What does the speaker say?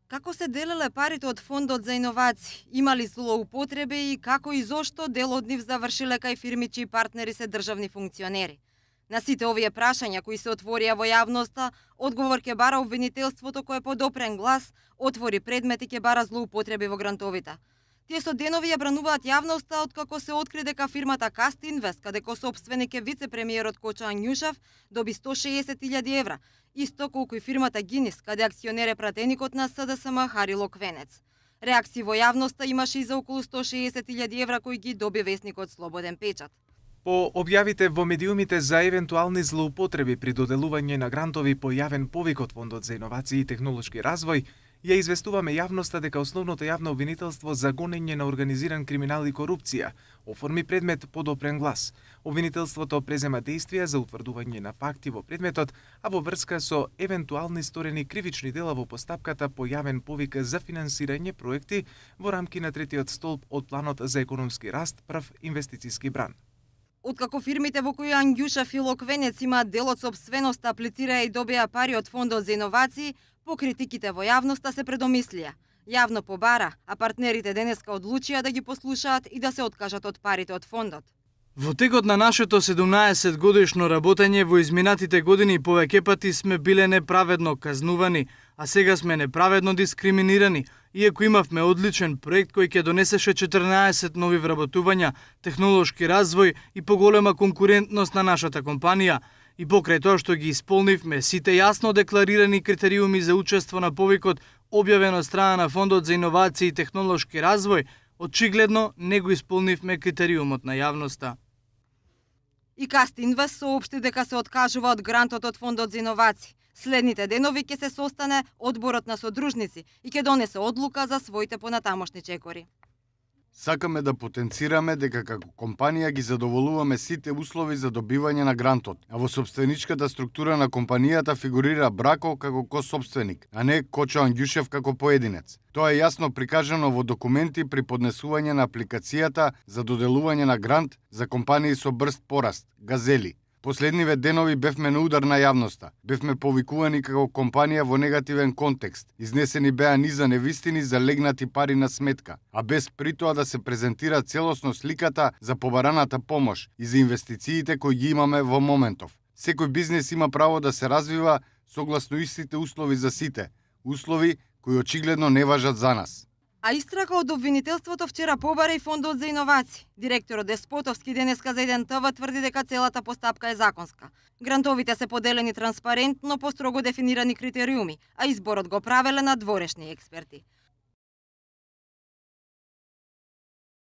Како се делеле парите од фондот за иновации? Има ли злоупотреби и како и зошто дел од нив завршиле кај фирми чии партнери се државни функционери? На сите овие прашања кои се отворија во јавноста, одговор ќе бара обвинителството кое по допрен глас отвори предмет и ќе бара злоупотреби во грантовите. Тие со денови ја брануваат јавноста откако се откри дека фирмата Каст Инвест, кадеко собственик е вице-премиерот Кочо Ангјушев, доби 160.000 евра, исто колку и фирмата Гинис, каде акционер е пратеникот на СДСМ Харило Квенец. Реакции во јавноста имаше и за околу 160.000 евра кои ги доби весникот Слободен печат. По објавите во медиумите за евентуални злоупотреби при доделување на грантови по јавен повик од Фондот за иновации и технолошки развој, ја известуваме јавноста дека основното јавно обвинителство за гонење на организиран криминал и корупција оформи предмет по допрен глас. Обвинителството презема действија за утврдување на факти во предметот, а во врска со евентуални сторени кривични дела во постапката по јавен повик за финансирање проекти во рамки на третиот столб од планот за економски раст, прв инвестициски бран. Откако фирмите во кои Ангјушев и Локвенец имаат дел од сопственоста, аплицираа и добија пари од Фондот за иновации, по критиките во јавноста се предомислија. Јавно побара, а партнерите денеска одлучија да ги послушаат и да се откажат од парите од фондот. Во текот на нашето 17 годишно работење во изминатите години повеќе пати сме биле неправедно казнувани, а сега сме неправедно дискриминирани, иако имавме одличен проект кој ќе донесеше 14 нови вработувања, технолошки развој и поголема конкурентност на нашата компанија. И покрај тоа што ги исполнивме сите јасно декларирани критериуми за учество на повикот, објавен од страна на Фондот за иновации и технолошки развој, очигледно не го исполнивме критериумот на јавноста. И Каст Инвест соопшти дека се откажува од грантот од Фондот за иновации. Следните денови ќе се состане одборот на содружници и ќе донесе одлука за своите понатамошни чекори. Сакаме да потенцираме дека како компанија ги задоволуваме сите услови за добивање на грантот, а во собственичката структура на компанијата фигурира Брако како кособственик, а не Кочо Ангјушев како поединец. Тоа е јасно прикажано во документи при поднесување на апликацијата за доделување на грант за компании со брз пораст, Газели. Последниве денови бевме на удар на јавноста. Бевме повикувани како компанија во негативен контекст. Изнесени беа низа невистини за легнати пари на сметка, а без притоа да се презентира целосно сликата за побараната помош и за инвестициите кои ги имаме во моментов. Секој бизнес има право да се развива согласно истите услови за сите, услови кои очигледно не важат за нас. А истрака од обвинителството вчера побара и Фондот за иновации. Директорот Деспотовски денеска за Еден ТВ тврди дека целата постапка е законска. Грантовите се поделени транспарентно по строго дефинирани критериуми, а изборот го правеле надворешни експерти.